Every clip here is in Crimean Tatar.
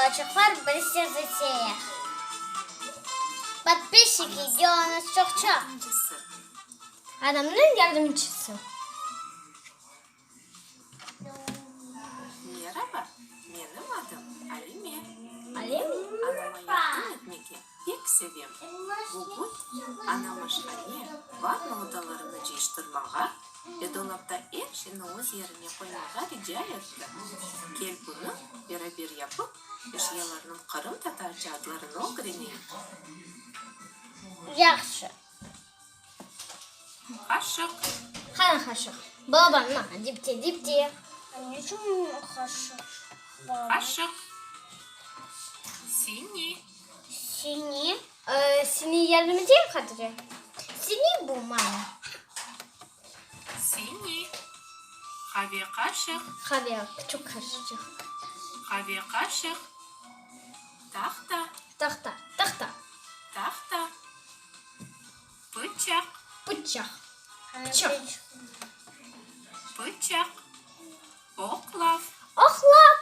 Balaçıqlar bir söz içeyik. Podpisçiki, yolunız çoq-çoq. Adamnıñ yardımcısı. Meraba, menim adım Alime. Alime? Anama yardım etmege pek sevem. Bugün anam aşhane, vanna odalarını cıyıştırmağa ve dolapta er şeyni öz yerine qoymağa rica etti. Kel bunı beraber yapıp, eşyalarnıñ qırımtatarca adlarını ögreneyik. Yahşı. Qaşıq. Qana qaşıq? Balaban, ma, dipte, dipte. Niçün qaşıq balaban? Qaşıq. Sini. Sini. Sini yardım eteyim, Hatice? Sini bu, mana. Sini. Qave qaşıq. Qave, küçük qaşıçıq. Qave qaşıq. Tahta. Tahta, tahta. Tahta. Pıçaq. Pıçaq. Pıçaq. Pıçaq. Oqlav. Oqlav.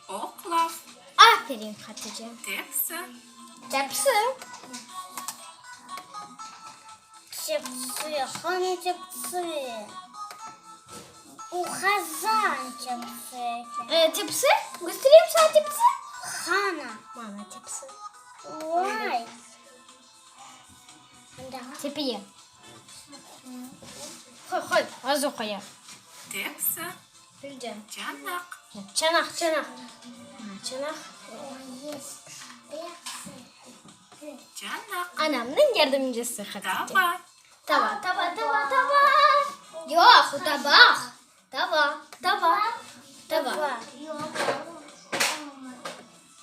Oqlav. Aferin, Hatice. Tepsi. Tepsi. Tepsi, qani tepsi? Bu qazan tepsi eken. Tepsi? Göstereyim saña tepsi? Qana? Mana tepsi. Vay! Tepeye. Qoy, qoy, azı qoyar. Tepsi. Filcan. Çanaq. Çanaq, çanaq. Çanaq. Çanaq. Anamnıñ yardımcısı Hatice. Tava. Tava, tava, tava, tava. Yoq, o tabaq. Tava, tava, tava.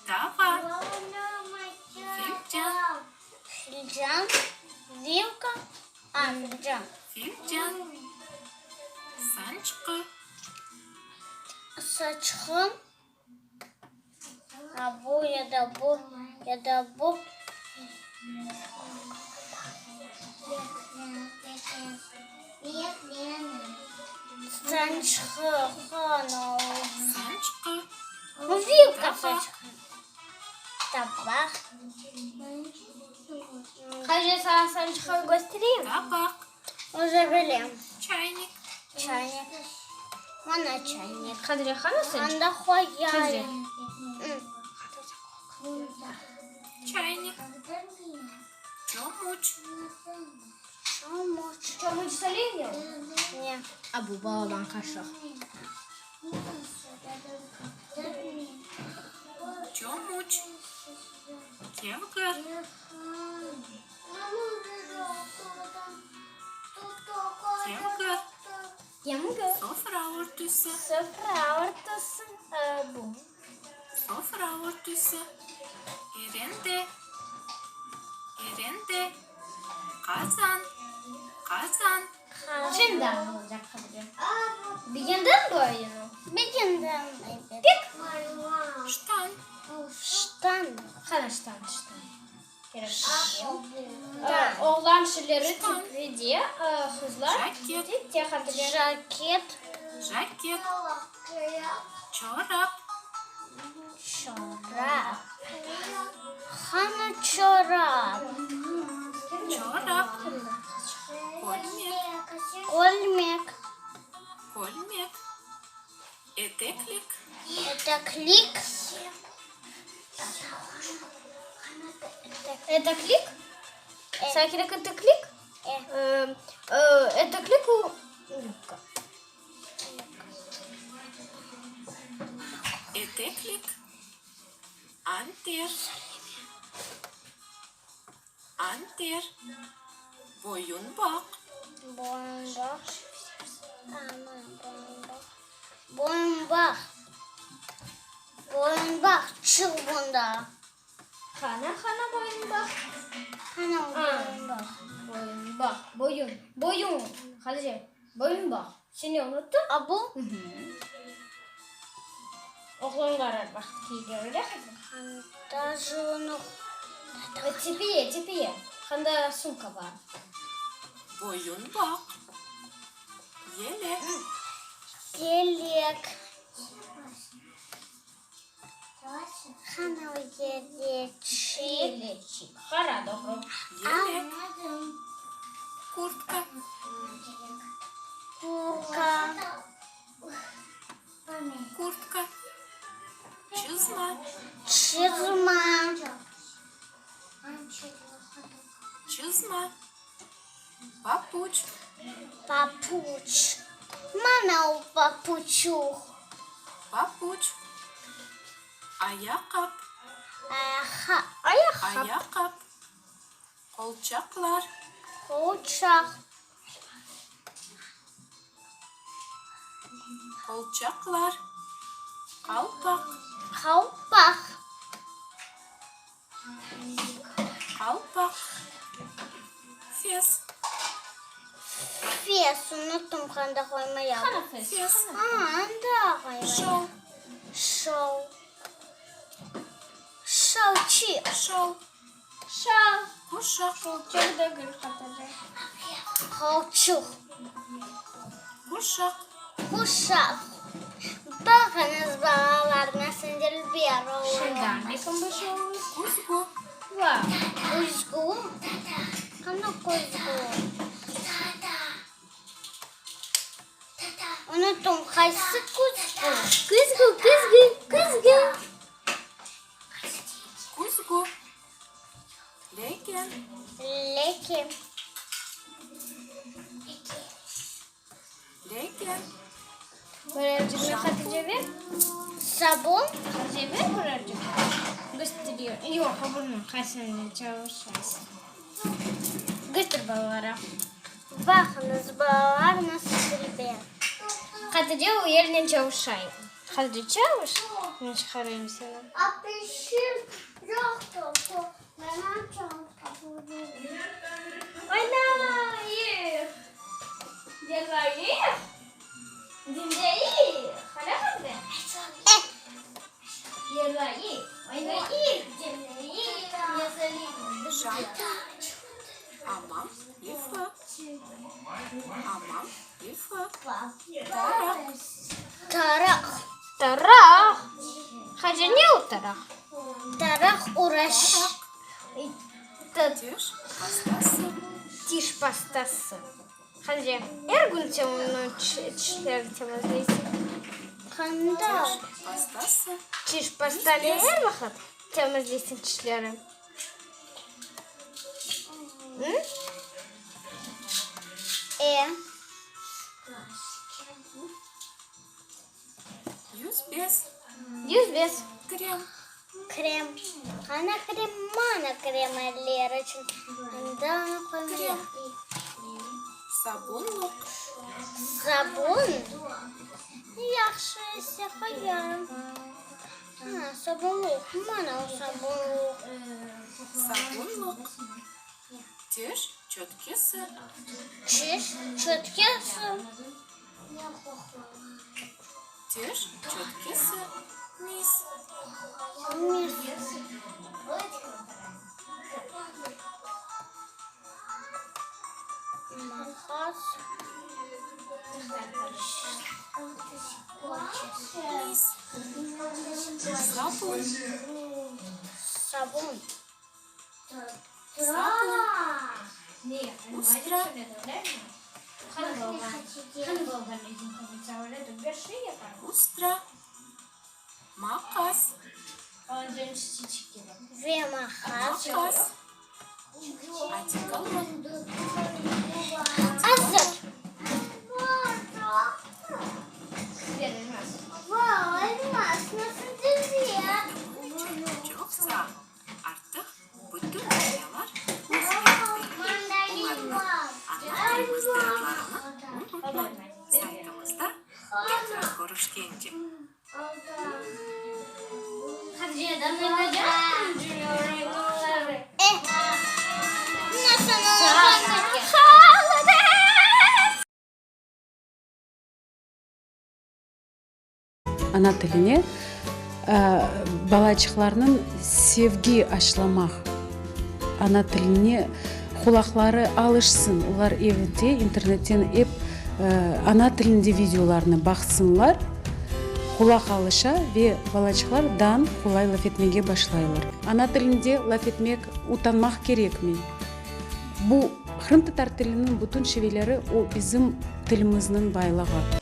Tava. Filcan. Filcan, vilka, a, filcan. Filcan. Sançqı. Saçqı. A bu ya da bu, ya da bu. Sançqı, qana. Sançqı. Vilka sançqı. Tabaq. Hatice saña sançqını köstereyim? Tabaq. Oca bilem. Çaynik. Çaynik. Mana çaynik. Hatice qana sançqı? Anda qoyayım. Çaynik. Çomuç. Çomuç. Çomuç söyleyeyim Ne? A bu balaban qaşıq. Çomuç. Kevgir. Kevgir. Kevgir. Sofra örtüsi. Sofra örtüsi. Bu. Sofra örtüsi. Erende. Erende. Qazan. Qazan. Şimdi olacaq Hatice. Begendiñ bu oyunı? Begendim, ebet. Pek. Ştan. Ştan. Qana ştan, ştan. Kerek. Oğlan şileri tüpede, qızlar Jaket. tüpte Hatice. Jaket. Jaket. Çorap. Çorap. Qana çorap? Çorap. Kölmek. Kölmek. Kölmek. Eteklik. Eteklik. Eteklik? Saña kerek eteklik? Eteklik o yubka. Eteklik. Anter. Anter. Boyunbaq. Boyunbaq. Aman, boyunbaq. Boyunbaq. Boyunbaq, çıq bunda. Qana, qana boyunbaq? Qana boyunbaq? Boyunbaq, boyun, boyun. Hatice, boyunbaq. Sen ne unuttıñ? A bu? Oğlanlar er vaqıt kiygen, öyle Hatice? Даже onı. Tepeye, tepeye. Qanda sumka bar. Boyunbaq. Yelek. Yelek. Qana o yeleçik. Yeleçik. Qara doğru. Yelek. Kurtka. Kurka. Kurtka. Çızma. Çızma. Çızma. Papuç. Papuç. Mana o papuçuq. Papuç. Ayaqqap. Ayaqqap. Ayaqqap. Ayaqqap. Qolçaqlar. Qolçaq. Qolçaqlar. Qalpaq. Qalpaq. Qalpaq. Fes. Fes, unuttım qanda qoymaya. Qana fes? Fes. A, anda qoymaya. Şal. Şal. Şalçıq. Şal. Şal. Quşaq. Qolçaq degil, Hatice. Qolçuq. Quşaq. Quşaq. Baqıñız, balalar, nasıl dülber oldı. Şundan bir bir şey olur. Küzgü. Va. Küzgü? Qana küzgü? Unuttım, qaysı küzgü? Küzgü, küzgü, küzgü. Küzgü. Leken. Leken. Leken. Birazcık Hatice ver. Sabun. Hatice ver birazcık. Gösteriyor. Yoq, bunı qaysını çalışasın. Göster balalara. Baqıñız, balalar, nasıl dülber. Hatice o yernen çalışay. Hatice çalış. Men çıqarayım seni. Oynayıq. Yırlayıq. Diñleyik. Qara qızım. Yırlayıq. Oynayıq. Diñleyik. Yazayıq. Şampuan. Amam lifı. Amam lifı. Taraq. Taraq. Taraq. Hatice ne o taraq? Taraq uraş. Tiş pastası. Tiş pastası. Hatice, er kün sen onı tişlerini temizleysiñ? Qanda? Tiş pastası. Tiş pastanı er vaqıt temizleysiñ tişleri? Hı? E. Yüzbez. Yüzbez. Krem. Krem. Qana krem? Mana krem eller içün. Anda qoymayıq. Krem. Sabunluq. Sabun? Yahşı ise qoyarım. Ha, sabunluq. Mana o sabunluq. Sabunluq. Tiş çötkesi. Tiş çötkesi. Tiş çötkesi. Mis. Mis. Maqas. Mis. Sabun. Sabun. Sabun. Ustра. Ustра. Maqas. Ve maqas. Maqas. Odekolon. Azır. Vau, elmas nasıl dülber. Bunıñ içün çoq sağ ol. Artıq bütün dünyalar özbek tilinde. Olarnı ana tilimizde adlarını unutma. Saytımızda tekrar körüşkence. Nasıl olacaq? Ana tiline balaçıqlarnıñ sevgi aşlamaq, ana tiline qulaqları alışsın, olar evde internetten ep ana tilinde videolarnı baqsınlar. Qulaq alışa ve balaçıqlar dan qolay laf etmege başlaylar. Ana tilinde laf etmek utanmaq kerekmey. Bu qırımtatar tiliniñ bütün şiveleri o bizim tilimizniñ baylığı.